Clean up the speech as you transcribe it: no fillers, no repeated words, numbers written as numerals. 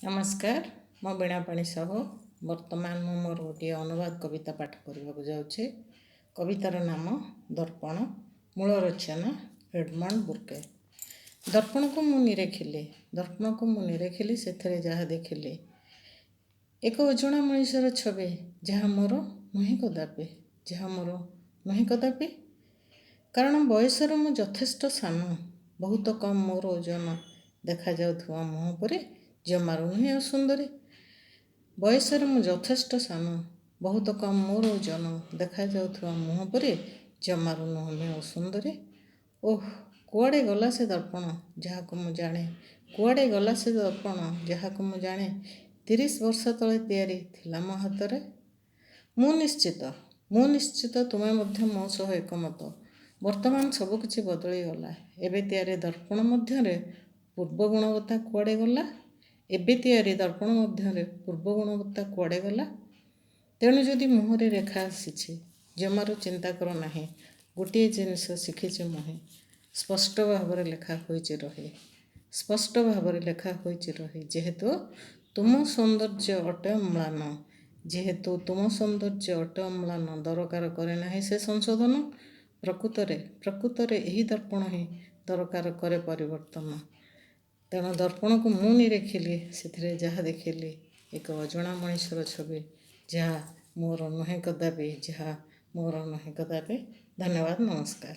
ନମସ୍କାର, ମୁଁ ବୀଣାପାଣି ସାହୁ। ବର୍ତ୍ତମାନ ମୁଁ ମୋର ଗୋଟିଏ ଅନୁବାଦ କବିତା ପାଠ କରିବାକୁ ଯାଉଛି। କବିତାର ନାମ ଦର୍ପଣ, ମୂଳ ରଚନା ଏଡମଣ୍ଡ ବୁର୍କେ। ଦର୍ପଣକୁ ମୁଁ ନିରେଖିଲି, ଦର୍ପଣକୁ ମୁଁ ନିରେଖିଲି, ସେଥିରେ ଯାହା ଦେଖିଲି, ଏକ ଅଜଣା ମଣିଷର ଛବି, ଯାହା ମୋର ନୁହେଁ କଦାପି, ଯାହା ମୋର ନୁହେଁ କଦାପି। କାରଣ ବୟସରେ ମୁଁ ଯଥେଷ୍ଟ ସାନ, ବହୁତ କମ୍ ମୋର ଓଜନ, ଦେଖାଯାଉଥିବା ମୁହଁ ପରି ଜମାରୁ ନୁହେଁ ଅସୁନ୍ଦରୀ। ବୟସରେ ମୁଁ ଯଥେଷ୍ଟ ସାନ, ବହୁତ କମ୍ ମୋର ଓଜନ, ଦେଖାଯାଉଥିବା ମୁହଁ ପରି ଜମାରୁ ନୁହେଁ ଅସୁନ୍ଦରୀ। ଓଃ, କୁଆଡ଼େ ଗଲା ସେ ଦର୍ପଣ ଯାହାକୁ ମୁଁ ଜାଣେ, କୁଆଡ଼େ ଗଲା ସେ ଦର୍ପଣ ଯାହାକୁ ମୁଁ ଜାଣେ 30 ବର୍ଷ ତଳେ ତିଆରି ଥିଲା ମୋ ହାତରେ। ମୁଁ ନିଶ୍ଚିତ, ମୁଁ ନିଶ୍ଚିତ ତୁମେ ମଧ୍ୟ ମୋ ସହ ଏକମତ। ବର୍ତ୍ତମାନ ସବୁକିଛି ବଦଳିଗଲା। ଏବେ ତିଆରି ଦର୍ପଣ ମଧ୍ୟରେ ପୂର୍ବ ଗୁଣବତ୍ତା କୁଆଡ଼େ ଗଲା? ଏବେ ତିଆରି ଦର୍ପଣ ମଧ୍ୟରେ ପୂର୍ବ ଗୁଣବତ୍ତା କୁଆଡ଼େ ଗଲା? ତେଣୁ ଯଦି ମୁହଁରେ ରେଖା ଆସିଛି, ଜମାରୁ ଚିନ୍ତା କର ନାହିଁ। ଗୋଟିଏ ଜିନିଷ ଶିଖିଛି ମୁହିଁ, ସ୍ପଷ୍ଟ ଭାବରେ ଲେଖା ହୋଇଛି ରହି, ସ୍ପଷ୍ଟ ଭାବରେ ଲେଖା ହୋଇଛି ରହି, ଯେହେତୁ ତୁମ ସୌନ୍ଦର୍ଯ୍ୟ ଅଟେ ଅମ୍ଳାନ, ଯେହେତୁ ତୁମ ସୌନ୍ଦର୍ଯ୍ୟ ଅଟେ ଅମ୍ଳାନ, ଦରକାର କରେ ନାହିଁ ସେ ସଂଶୋଧନ। ପ୍ରକୃତରେ, ପ୍ରକୃତରେ ଏହି ଦର୍ପଣ ହିଁ ଦରକାର କରେ ପରିବର୍ତ୍ତନ। ତେଣୁ ଦର୍ପଣକୁ ମୁଁ ନିରେଖିଲି, ସେଥିରେ ଯାହା ଦେଖିଲି, ଏକ ଅଜଣା ମଣିଷର ଛବି, ଯାହା ମୋର ନୁହେଁ କଦାପି, ଯାହା ମୋର ନୁହେଁ କଦାପି। ଧନ୍ୟବାଦ, ନମସ୍କାର।